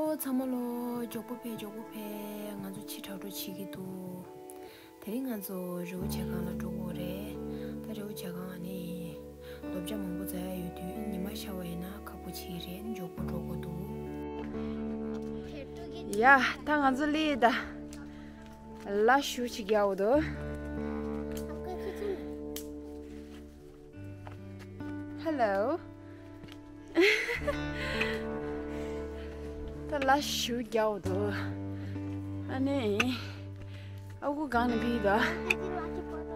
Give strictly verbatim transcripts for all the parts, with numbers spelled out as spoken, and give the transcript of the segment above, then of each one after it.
ཨོ་ཚང་མ་ལོ། མགྱོགས་པོ་ཕེབས། མགྱོགས་པོ་ཕེབས། ང་ཚོ་ཕྱི་དྲགས་འགྲོ་བྱེད་ཀྱི་འདུག་དེ་རིང་ང་ཚོ་རི་བོ་བྱེ་སྒང་ལ་འགྲོ་དགོས་རེད། ད་རི་བོ་བྱེ་སྒང་ནི་རྡོ་བྱ་མང་པོ་འཛེག་ཡ་ཡོད་དུས་ཉི་མ་ཤར་བ་ཡིན་ན་ཁག་པོ་ཆེ་རེད། མགྱོགས་པོ་འགྲོ་དགོས་འདུག་ཡ། ད་ང་ཚོ་སླེབས་ད། ལ་ཞུ་ཅིག་རྒྱག་འོ་དོ། Hello། ད་ལ་ཞུ་རྒྱག་འོ་དོ། ཨ་ནི། ཨ་ཁུ་གང་ནས་ཕེབས་ད།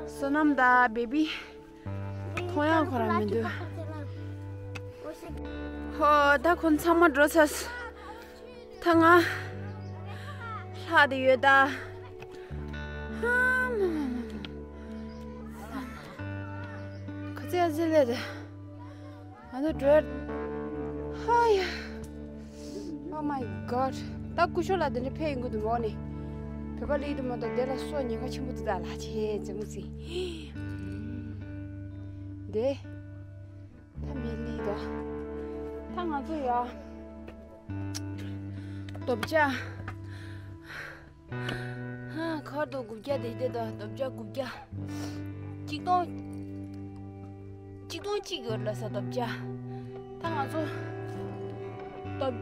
བསོད་ནམས་ད་བེ་བི། མཐོང་ཡག་ཁོ་རང་མི་འདུག་ཧོ། ད་ཁོ་ཚང་མ་འགྲོ་ཚར། ད་ང་ལྷག་དེ་ཡོད་ད། ཧ་མ་མ་མ་མ། ཁ་ཚེ་ཨ་ཙི་ལེ་དེ། ང་ཚོ་འགྲོ། ཧ་ཡ། Oh my god། ད་སྐུ་ཞབས་ལགས་དེ་འདྲ་ཕེབས་ཡོང་གི་འདུག་མོ་ནི། བོད་པ་ལི་དུ་མ་གཏོགས་དེ་ལ་སོ་ཉེན་ཁ་ཆེན་པོ་འདུག་ད་ལགས་ཆེ་ཙེ་མོ་ཙི། དེ། ད་མི་ལི་ད། ད་ང་ཚོ་ཡ། རྡོ་བྱ། ཧ། ཁར་དོ་དགུ་བརྒྱ་དེ་དེ་དོ། རྡོ་བྱ་དགུ་བརྒྱ། གཅིག་སྟོང་། གཅིག་སྟོང་གཅིག་ཡོད་ལ་ས་རྡོ་བྱ། ད་ང་ཚོ་རྡོ་བྱ་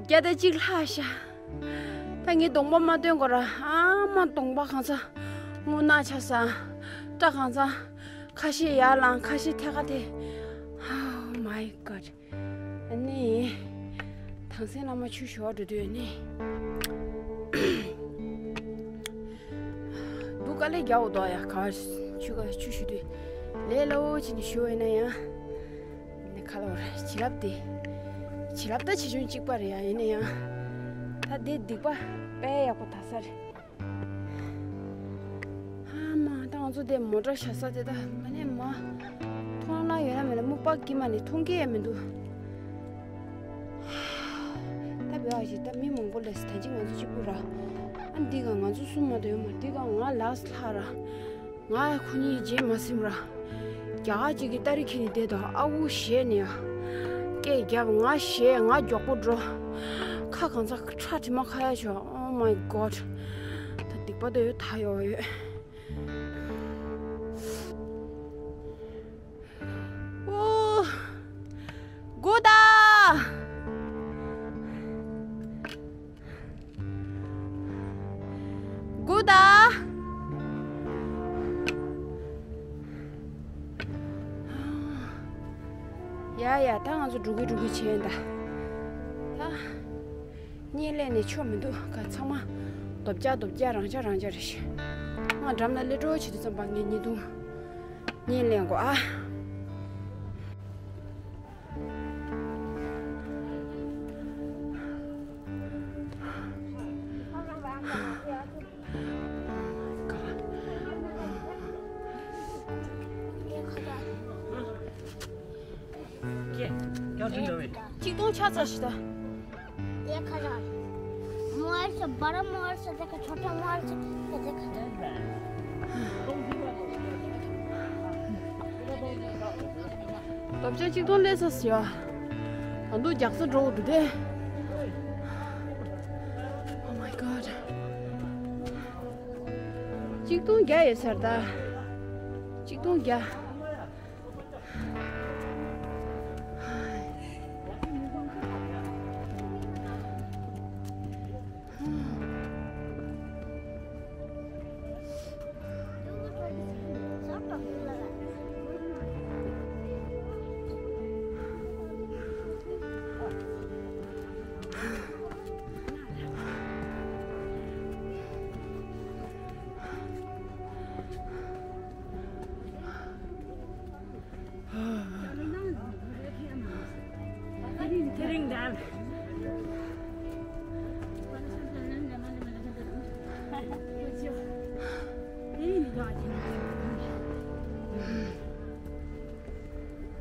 བརྒྱ་དང་གཅིག་ལྷག་ཤག་ད་ངས་གདོང་པ་མ་སྟོན་དགོས་ར། ཨ་མ་གདོང་པ་གང་ས་རྔུལ་ནག་ཆགས་ས། སྐྲ་གང་ས། ཁ་ཤས་ཡར་ལངས། ཁ་ཤས་ཐད་ཀ་དེ། Oh my god། ཨ་ནི། དྭངས་སེང་བླ་མ་ཆུ་ཞོ་འགྲོ་དུས་ནི། སྡུག་དཀའ་ལས་རྒྱག་འོ་དོ་ཡ། ག་ཆུ་ག་ཆུ་ཞུ་དུས། ལས་སླ་བོ་བྱས་ནས་ཞུ་བ་ཡིན་ན་ཡང་། ནི་ཁ་ལོ་ར་བྱིན་རླབས་དེ། བྱིན་རླབས་ད་ཆེ་ཆུང་གཅིག་པ་རེད་ཡ། ཡིན་ན་ཡང་། ད་དེ་སྡིག་པ་དཔེ་ཡག་པོ་དག་ས་རེད། ཧ་མ། ད་ང་ཚོ་དེ་མོ་ཊ་བཞག་ས་དེ་ད་མ་ནས་མ། མཐོང་ལ་ཡོད་ན་མེད་ན་སྨུག་པ་དཀྱིལ་མ་ནས་མཐོང་གི་ཡ་མི་འདུག་ད་བོད་ཨ་ཞིག་ད་མི་མང་པོ་ལས་ད་ཅི་ང་ཚོ་གཅིག་པུ་ར། ཨ་འདི་ག་ང་ཚོ་གསུམ་མ་གཏོགས་ཡོད་མ། འདི་ག་ང་ལགས་ལྷག་ར། ང་ཁོ་གཉིས་རྗེས་མ་སིམ་ར། རྒྱ་གར་གཅིག་གིས་སྟ་རེ་ཁྱེར་ནས་བསྡད་དོ། ཨ་ཁུ་ཞེད་ནས་ཡ། སྐད་རྒྱབ། ང་ཞེད། ང་མགྱོགས་པོ་འགྲོ། ཁ་གང་ཚ་ཁྲ་དྲི་མ་ཁ་ཡ་ཆོག Oh my god། ད་སྡིག་པ་དེ་ཡོད་ད་ཡོད་ཡོད། ཨོ། དགུ་ད། དགུ་ད། ཡ་ཡ། ད་ང་ཚོ་འགྲོ་གི་འགྲོ་གི་བྱས་ད། ད། བརྙན་ལེན་ནས་ཆོ་མི་འདུག་ག་ཚང་མ་རྡོ་བྱ་རྡོ་བྱ་རང་བྱ་རང་བྱ་རེད་ཤག་ང་འགྲམ་ལ་སླེབས་འགྲོ་བྱེད་དུས་ཙམ་པ་ངས་བརྙན་ཐུང་བརྙན་ལེན་དགོས་ཨ། གཅིག་སྟོང་ཆགས་ཚར་ཤག་ད། ये खा जा। मोबाइल से बड़ा मोबाइल से देखो, छोटा मोबाइल से ये देखो। རྡོ་བྱ་གཅིག་སྟོང་སླེབས་ཚར་ཡ། ད་དུང་རྒྱག་ས་འགྲོ་འདུག་སྟེ། Oh my god། གཅིག་སྟོང་བརྒྱ་ཡོད་ས་རེད་ད། གཅིག་སྟོང་བརྒྱ།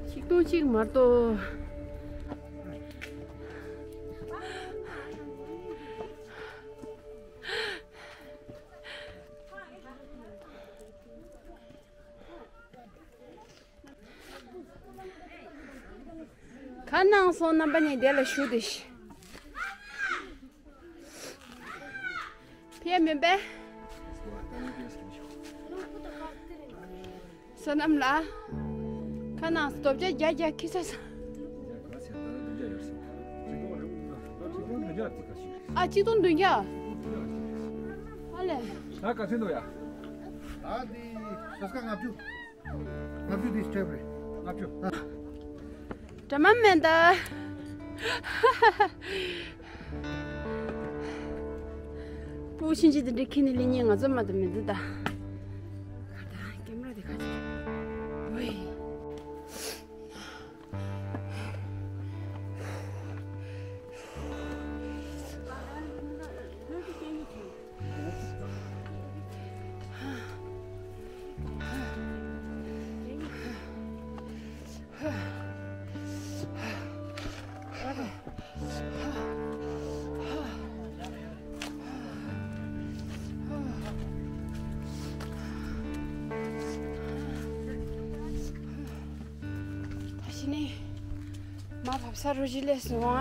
ཆིག་སྟོང་གཅིག་མ་གཏོགས། ག་གནང་སོང་། རྣམ་པ་གཉིས་དེ་ལ་བཞུགས་ཏེ་ཤི། ཡས་མིན་པས། བསོད་ནམས་ལགས། ཁ་ནང་རྡོ་བརྒྱ་བརྒྱ་བརྒྱ་ཁྱེར་ཚར་སོང་། ཨ། གཅིག་སྟོང་བདུན་བརྒྱ། ཨ་ལས། ད་ག་ཚོད་འདུག་ཡ། ད་འདི་སོ་སྐ་ལྔ་བཅུ། ལྔ་བཅུ་འདི་སྤྲད་པ་རེད། ལྔ་བཅུ། ཨ། འདྲ་མ་མེད་ད། སྤུ་གུ་ཆུང་ཆུང་དེ་འདྲ་ཁྱེར་ནས་སླེབས་མཁན་ང་ཚོ་མ་གཏོགས་མི་འདུག་ད། ག་ད་ཀེམ་ར་དེ་ག་ཚོད། ཝེ། ད་ཕྱི་ནས་མར་བབས་ས་རུ་བཞི་སླེབས་སོང་ཨ།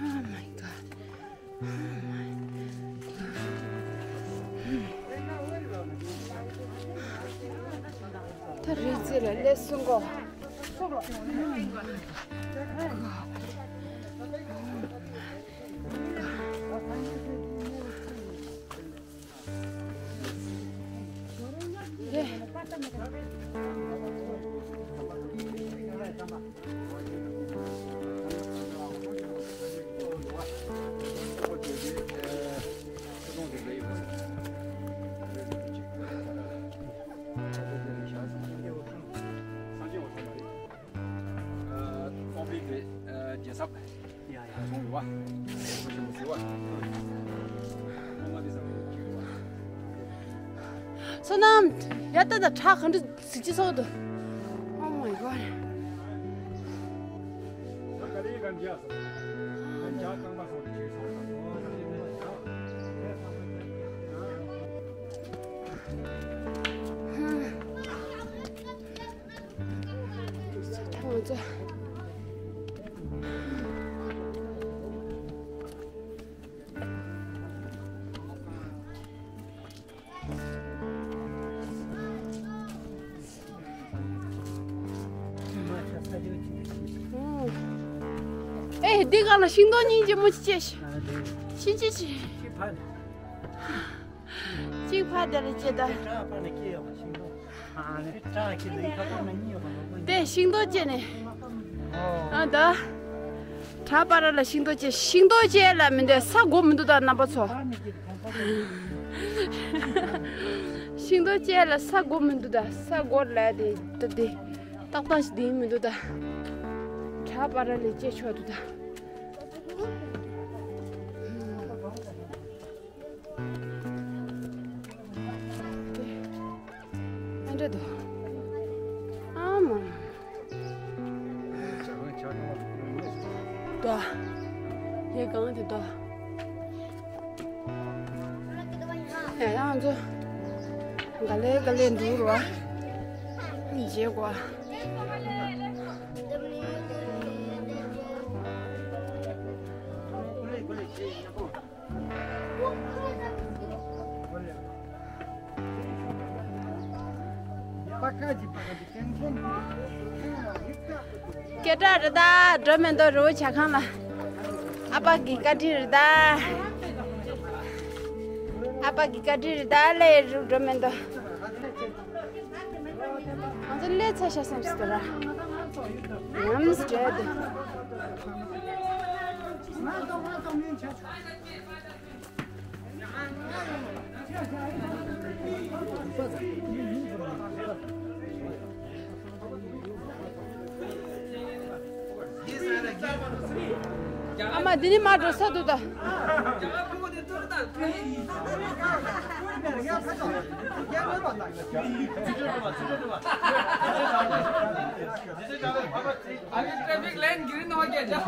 Oh my God. ད་རི་རྩེ་ལ་སླེབས་སོང་གོ། བསོད་ནམས། ཡ་ད་ད་ཁྲག་ག་འདྲ་གཟི་བརྗིད་ཚོགས་འདུག Oh my God. ཨེ། འདི་ག་ལ་ཤིང་ཏོག་སྙིང་རྗེ་མོ་ཅིག་སྐྱེས་ཤག་ཤིང་ཅི་ཅི། གཅིག་ཕར་དེ་ལ་སྐྱེས་ད། དེ་ཤིང་ཏོག་སྐྱེས་ནས། ཨ་ད། བྲག་པ་ར་ལ་ཤིང་ཏོག་སྐྱེས། ཤིང་ཏོག་སྐྱེས་ལ་མི་འདོད་ས་དགོས་མི་འདུག་ད་རྣམ་པ་ཚོ། ཤིང་ཏོག་སྐྱེས་ལ་ས་དགོས་མི་འདུག་ད་ས་དགོས་ལ་དེ་ད་དེ་ཏག་ཏག་ཞིག་དེ་མི་འདུག་ད། བྲག་པ་ར་ལ་སྐྱེས་ཆོག་འདུག་ད། ཨ་འདྲ་འདུག་ཨ་མ། དོ། ཡ་གང་དེ་དོ། ཡ་ཡང་ཚོ། ག་ལེ་ག་ལེ་འདུག་རོ། རྗེས་གོ། སྐད་གྲགས་རེད་ད། འགྲོ་མི་འདུག་རི་བོ་བྱ་ཁང་ལ། ཨ་ཕ་གི་བཀའ་དྲིན་རེད་ད། ཨ་ཕ་གི་བཀའ་དྲིན་རེད་ད། ལས་རུ་འགྲོ་མི་འདུག་ང་ཚོ་ལས་ཚ་ཤ་སམ་སི་ཏོ་ར། ཉམས་སི་ཏྲེ་དེ། ཨ་མ་འདི་ནི་མ་འགྲོ་ས་འདུག་ད། अभी ट्रैफिक लाइन ग्रीन हो गया, जाओ।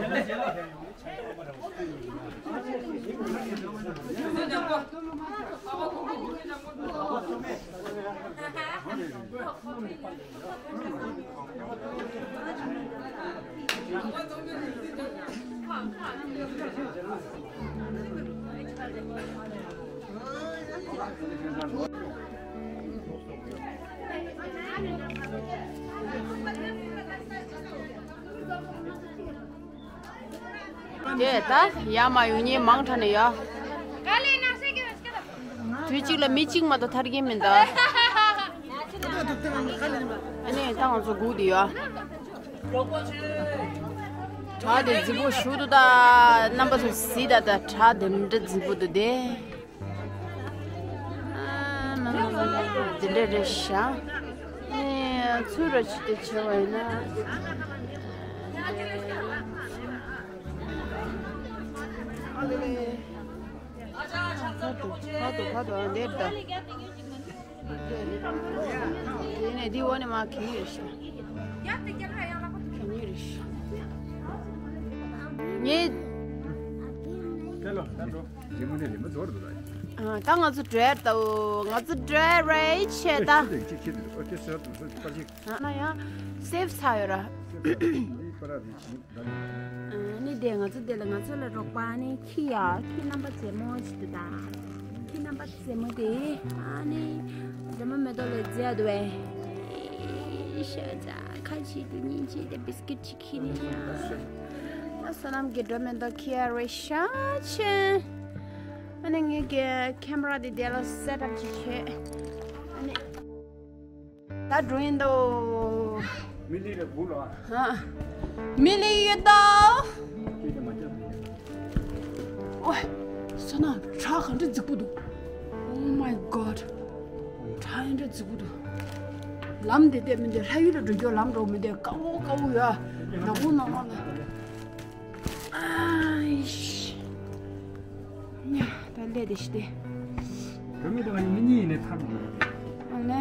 དེ་ད་ཡར་མར་ཡོང་མཁན་མང་དྲགས་ནས་ཡ། དུས་གཅིག་ལ་མི་གཅིག་མ་གཏོགས་ཐར་གྱིན་མིན་ད། ཨ་ནི་ད་ང་ཚོ་སྒུག་བསྡད་ཡོད། བྲག་དེ་རྫིག་པོ་ཞེ་པོ་འདུག་ད། རྣམ་པ་ཚོ་གཟིགས་ད། ད་བྲག་དེ་འདྲ་རྫིག་པོ་འདུག་དེ། ཨ་མ་མ་མ་མ། འདི་འདྲ་རེད་ཤག་ཨེ། ཚུར་ར་ཅིག་དེ་བྱས་པ་ཡིན་ན། ཨ་ལེ་ལེ། ཕར་འདུག་ཕར་འདུག་ཕར་འདུག་ཨ་འདིར་ད། དེ་ནས་འདི་འོག་ནས་མར་གྱེས་ནི་རེད་ཤག་གྱེས་ནི་རེད་ཤག་ངས། རྗེས་མ་ནས་ལེན་པ་ཚོར་འདུག་ད། ཨ། ད་ང་ཚོ་འགྲོ་ཡ་ད། ང་ཚོ་འགྲོ་ཡ་རེད་ཆེ་ད། ཨ། ན་ཡང་སེབ་ཚར་ཡོད་ར། འདི་པ་ར་རེད་ཅིང་། ཨ་ནི་དེ་ང་ཚོ་དེ་ལ་ང་ཚོ་ལ་རོགས་པ་ཨ་ནི་ཁྱི་ཡ། ཁྱི་རྣམ་པ་རྩེ་མོ་ཞིག་འདུག་ད། ཁྱི་རྣམ་པ་རྩེ་མོ་དེ་ཨ་ནི་རི་མོ་མེ་ཏོག་ལ་མཛེས་འདུག་པས། ཤ་ཚ་ཁ་ཆེ་དེ་སྙིང་རྗེ་དེ་བིས་ཀིཊ་ཅིག་ཁྱི་ནི་ཡ། ད་བསོད་ནམས་ཀྱི་སྒྲོན་མེ་ཏོག་ཁྱི་ཡ་རེད་ཤག་ཆེ། ཨ་ནི་ངེད་ཀྱི་ཁེམ་ར་དེ་དེ་ལ་སེ་ཊབ་ཅིག་བྱས། ཨ་ནི། ད་འགྲོ་ཡིན་དོ། མི་ལི་རེ་བུ་ལ། ཧ། མི་ལི་ཡོད་དོ། ཀྱེ་ཀྱེ་མ་ཀྱེ། ཨོ། བསོད་ནམས། བྲག་ག་འདྲ་རྫིག་པོ་འདུག Oh my God. བྲག་ཡིན་འདྲ་རྫིག་པོ་འདུག་ལམ་དེ་བལྟས་མི་འདུག་ལྷ་ཡུལ་ལ་འགྲོ་རྒྱུ་ལམ་འགྲོ་མི་འདུག་དཀར་པོ་དཀར་པོ་ཡོད། ནག་པོ་ནག་པོ་ལ། ཨ་ཤི། ཉ། ད་ལས་དེ་ཤི་སྟེ། བུད་མེད་དང་མི་གཉིས་ཡིན་ནས་ཐར་མི་འདུག་ཨ་ལས།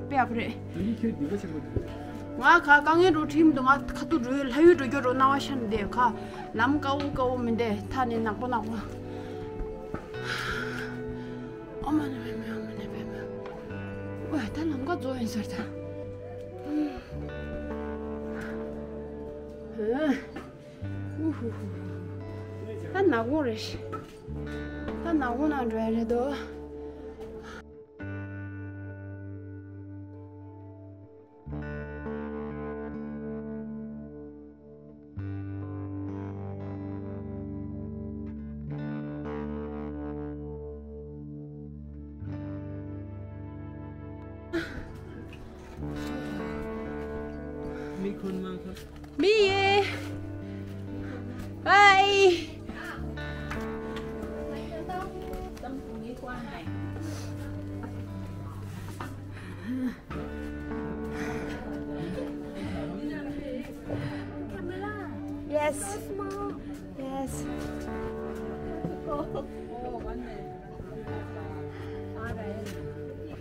དཔེ་ཨ་ཕ་རེད། དེ་ནི་ཁྱོད་སྡིག་པ་ཆེན་པོ་འདུག་ང་ག་དཀའ་ངལ་འགྲོ་ཁྲིམས་འདུག་ང་ཁ་ཐུག་འགྲོ་ལྷ་ཡུལ་འགྲོ་རྒྱུ་འགྲོ་སྣང་བ་ཤར་འདེ་ཁ། ལམ་དཀར་པོ་དཀར་པོ་མི་འདེ་ཐ་ནི་ནག་པོ་ནག་པོ། ཨ་མ་ནི་མེ་མེ་ཨ་མ་ནི་མེ་མེ། ཝེ་ད་ལམ་ཁ་རྫོགས་ཡིན་ཟེར་ད། ཧུ་ཧུ་ཧུ། ད་ནག་པོ་རེད། ད་ནག་པོ་ནང་འགྲོ་ཡ་རེད་དོ། མི་ཁོན་མང་ཁ། མི་ཡེ། ཧའི། Yes. Yes.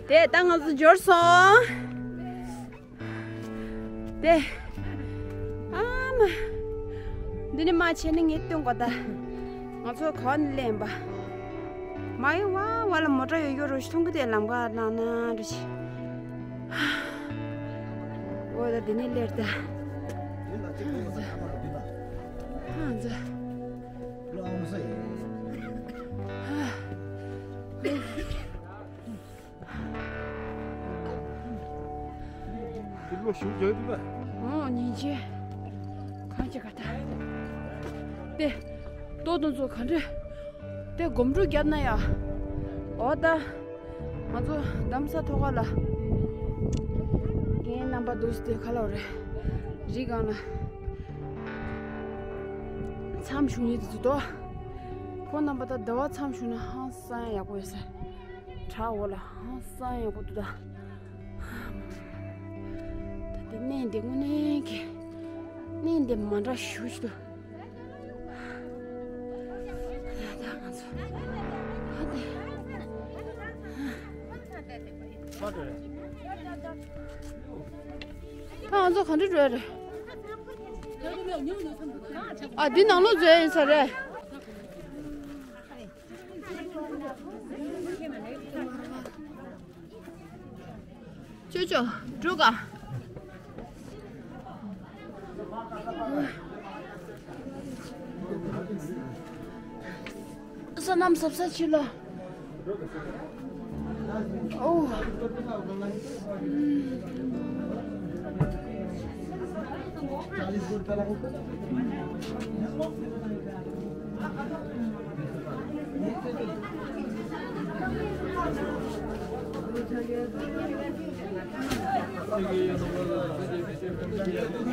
དེ་ད་ང་ཚོ་འབྱོར་སོང་། དེ། ཨ་མ། འདི་ནི་མ་བྱས་ནི་ངས་སྟོན་གོ་ད། ང་ཚོ་ག་ནས་སླེབས་པ། མ་ཡི་བ་བ་ལ་མོ་ཊ་ཡོད་ཡོད་རོ་ཞིག་མཐོང་གི་དེ་ལམ་ཁ་ནང་ན་འདྲ་ཞིག་འོ་ད་འདི་ནས་སླེབས་ད། ཧང་ཛ། འདི་ལོ་ཞུ་རྒྱག་འདུག་ད། ཨོ་ཉིན་བྱེད། གང་བྱེད་ག་ད། དེ། ལྟོ་དང་ཚོ་ག་འདྲ། དེ་སྒོམ་སྒྲུབ་བརྒྱབ་ན་ཡ། ཨོ་ད། ང་ཚོ་འདམ་ས་ཐོག་ཁ་ལ། རྒན་རྣམ་པ་འདུག་སྟེ་ག་ལ་རེད། རི་སྒང་ལ། མཚམས་བཞུགས་ཡིན་དུ་དོ། ཁོང་རྣམ་པ་ད་ཟླ་བ་མཚམས་བཞུགས་ན་ཧང་སང་ཡག་པོ་ཡོད་ས། བྲག་འོག་ལ་ཧང་སང་ཡག་པོ་འདུག་ད། ད་དེ་གནས་འདི་དངོས་གནས་ཀྱི་གནས་འདི་མ་འདྲ་ཞུ་ཞུ་འདུག་ད་ང་ཚོ་ཧ་དེ་ད་ང་ཚོ་ག་འདྲ་འགྲོ་ཡ་རེད། ཨ་འདི་ནང་ལོགས་འཛུལ་ཡ་ཡིན་ས་རེད། ཅོ་ཅོ། འགྲོ་ག་རྣམས་སོབ་ས་ཆུ་ལ། ཨོ།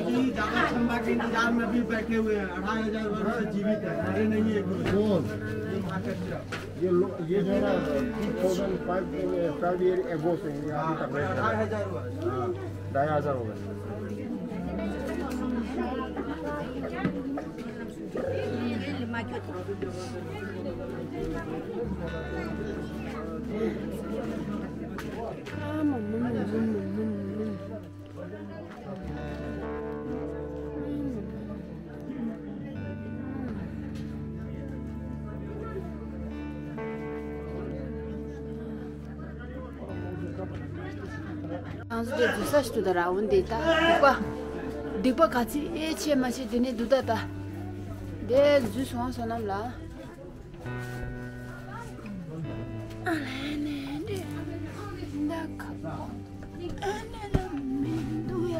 जी, ज्यादा ठंडा के इंतजार में भी बैठे हुए हैं। अढ़ाई हजार वर्ष से जीवित है, मरे नहीं है कोई। कौन? ये महाकश्यप। ये लो-, ये जो है ना, two thousand five, twelve year ago से ये अभी तक रह रहे हैं। ढाई हजार वर्ष। हाँ, ढाई हजार हो गए। ང་ཚོ་དེ་འཛུལ་ས་ཞིག་ཏུ་ད་ར་འོན་ཏེ་ད་སྡིག་པ། སྡིག་པ་ག་ཚི་ཨེ་ཆེ་མ་ཆེ་དེ་ནས་འདུག་ད་ད། དེ་འཛུལ་སོང་སོང་ནམ་ལ། ཨ་ལེ་ནེ་འདི་འདི་ཁ་པོ་ཨ་ནེ་ལ་མི་འདུག་ཡ།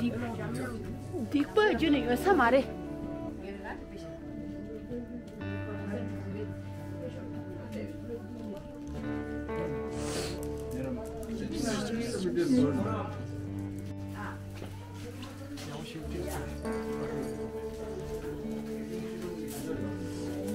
སྡིག་སྡིག་པ་རྒྱུ་ནི་ཡོད་ས་མ་རེད། ད་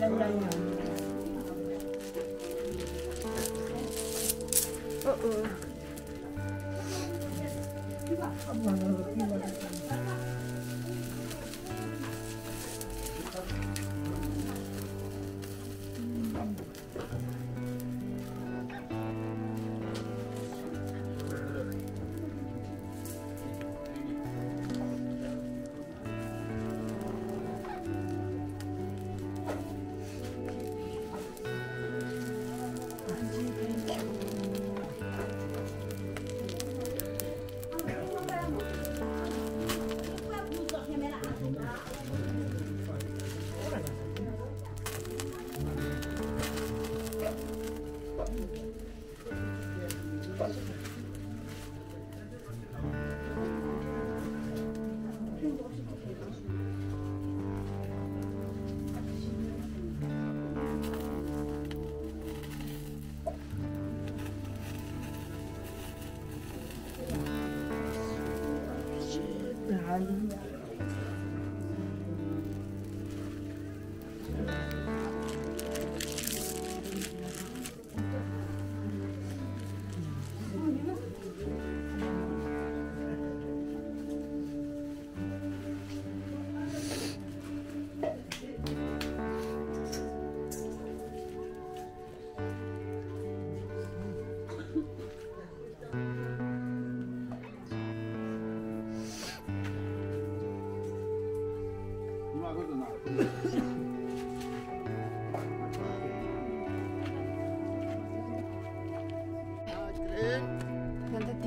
ལྟ་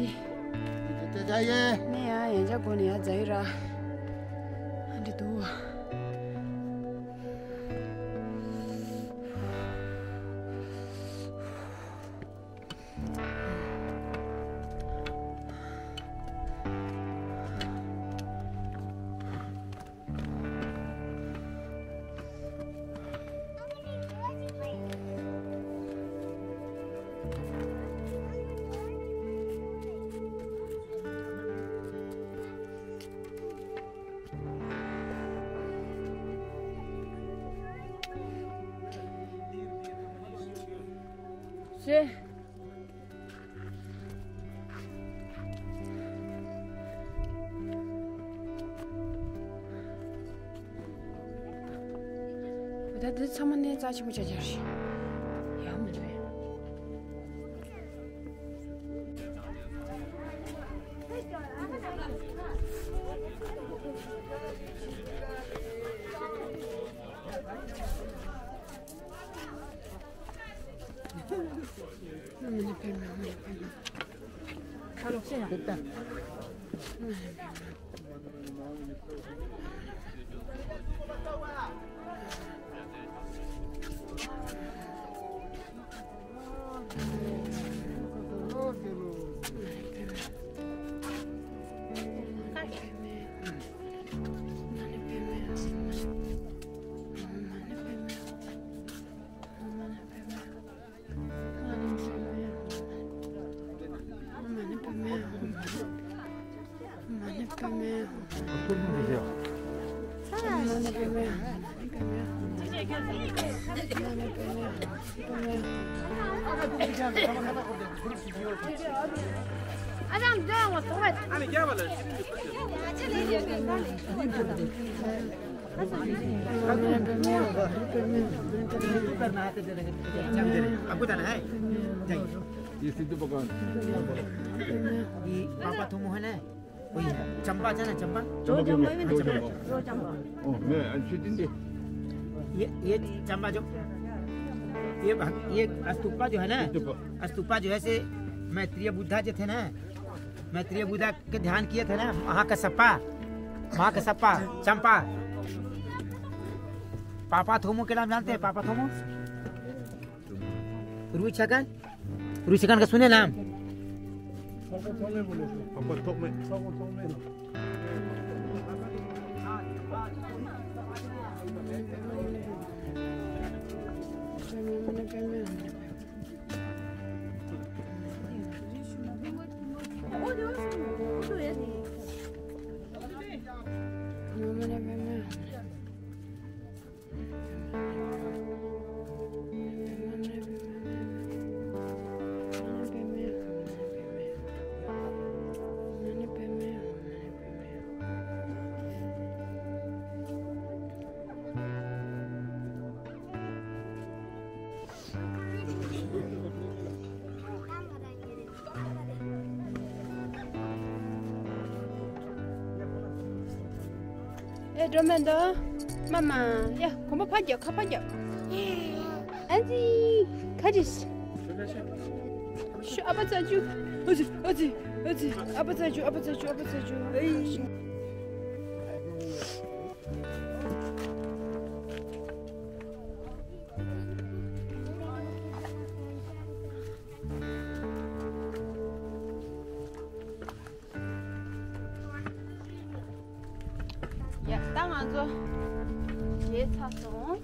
འདི། ནས་ཡང་ཡང་བསྐྱར་སྒོ་ནས་ཡར་འཛེགས་ཡོད་ར། ཨ་འདྲ་འདུག་ཞེས། ད་འདི་ཚང་མ་ནས་རྩ་ཆེན་པོ་ཆགས་ཆགས་རེད། ཡག་མི་འདུག ये सिद्धू भगवान। ये पापा तुम हो ना? वही है। चंपा, जाना चंपा? जो चंपा में, जो चंपा। ओ, मैं अनफिट इंदे। ये, ये चंपा जो, ये भग-, ये स्तूपा जो है ना, स्तूपा। स्तूपा जो है से मैत्रेय बुद्धा जो थे ना, मैत्रेय बुद्धा के ध्यान किए थे ना, महाकसप्पा, महाकसप्पा, चंपा। पापा थोमो के नाम जानते हैं, पापा थोमो? रुई छकन? रुई छकन का सुने नाम? पापा थोमो बोले। पापा थोमो। ཨེ། འགྲོ་མི་འདུག་མ་མ། ཡ། གོམ་པ་ཕར་རྒྱབ། ཁ་ཕར་རྒྱབ། ཨ་ཙི། ཁ་ཅིག་ཤུ། ཨ་ཕ་ཙ་ཅུ། ཨ་ཙི། ཨ་ཙི། ཨ་ཙི། ཨ་ཕ་ཙ་ཅུ། ཨ་ཕ་ཙ་ཅུ། ཨ་ཕ་ཙ་ཅུ། ཨེ། ཡ། ད་ང་ཚོ་བྱས་ཚར་སོང་།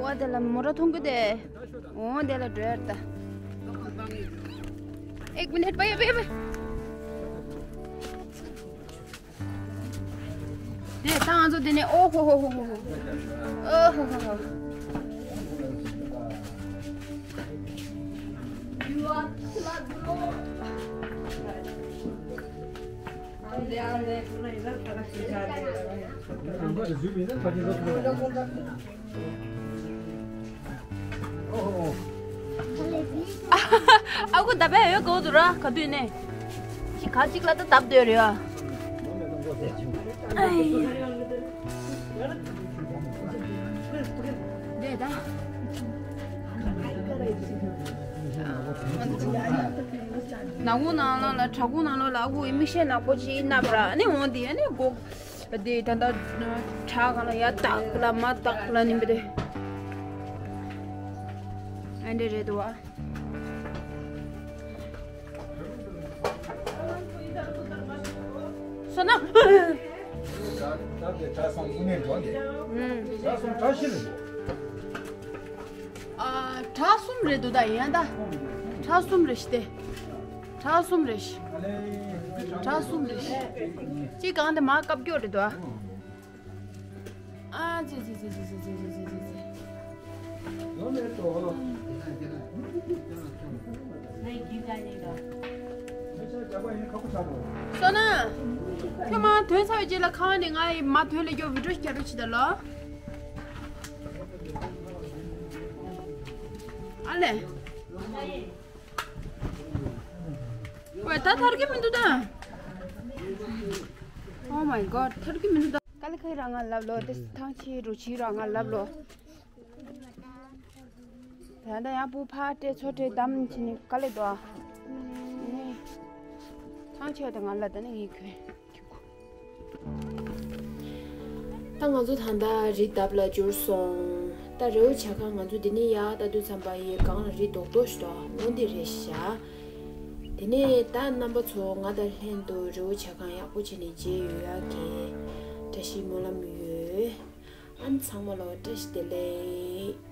འོ་དེ་ལ་མོ་ར་མཐོང་གི་དེ། འོ་དེ་ལ་འགྲོ་ཡར་ད། एक मिनट भैया, भैया, भैया। དེ་ད་ང་ཚོ་དེ་ནས། ཨོ་ཧོ་ཧོ་ཧོ་ཧོ། ཨོ་ཧོ་ཧོ་ཧོ། ཨ་ཁུ་ད་བས་འོས་གོ་འདུག་ར། ག་དུས་ནས་ཅི་ག་ཅིག་ལ་ད་བརྡབ་སྡོད་རེད་ཨ། ཨའི། འདྲེ་ད། ནག་ཁུང་ནང་ལ་ལ་བྲག་ཁུང་ནང་ལོགས་ལ་ཨ་ཁུ་མིག་ཤེལ་ནག་པོ་ཅིག་མནབས་ར། ཨ་ནི་འོང་དེ་ཨ་ནི་སྒོ། དེ་ད་ལྟ་བྲག་གང་ལ་ཡར་བཏགས་ལ་མར་བཏགས་ལ་ནི་མི་དེ། ཨ་འདྲེ་རེད་འདུག་བ། སོ་ན། ཨ། བྲག་གསུམ་རེད་འདུག་ད་ཡིན་ད། བྲག་གསུམ་རེད་ཤི་སྟེ། བྲག་གསུམ་རེད་ཤི། བྲག་གསུམ་རེད་ཤི། གཅིག་གང་དེ་མར་བཀབ་སྐྱོ་རེད་འདུག་ཨ། ཨ་ཙི་ཙི། སོ་ན། ཁྱོད་མ་ཐོན་ཚར་བའི་རྗེས་ལ་ཁ་བ་ནས་ང་ཡི་མ་ཐོན་ལ་ཡོ་བི་ཌིའོ་རྒྱག་རོགས་བྱེད་ད་ལོ། ཨ་ལེ། ཝེ། ད་ཐར་གི་མི་འདུག་ད། Oh my God། ཐར་གི་མི་འདུག་ད། ཀ་ལི་ཁའི་རང་ང་ལབ་ལོ། དེ་ཐང་ཆེ་རུ་ཆི་རང་ང་ལབ་ལོ། ད་ལྟ་ཡང་སྤུ་ཕར་སྤྲད་ཚུར་སྤྲད་བསྡམས་བྱས་ནས་དཀའ་ལས་འདུག་ཨ། ནི། ཐང་ཆད་དང་ང་ལ་ད་ནི་ཡིན་ཁྱོད། ད་ང་ཚོ་ད་ལྟ་རི་འདབས་ལ་འབྱོར་སོང་། ད་རི་བོ་བྱ་རྐང་ང་ཚོ་འདི་ནས་ཡར་ལྟ་དུས་ཙམ་པ་ཡི་སྒང་ལ་རི་རྡོག་རྡོག་ཞིག་འདུག་འོ་འདི་རེད་ཤག་དེ་ནས་ད་རྣམ་པ་ཚོ་ང་དང་ལྷན་དུ་རི་བོ་བྱ་རྐང་ཡག་པོ་བྱས་ནས་མཇལ་ཡོང་ཡག་གི་བཀྲ་ཤིས་སྨོན་ལམ་ཡོད། ཨ་ནི་ཚང་མ་ལ་བཀྲ་ཤིས་བདེ་ལེགས།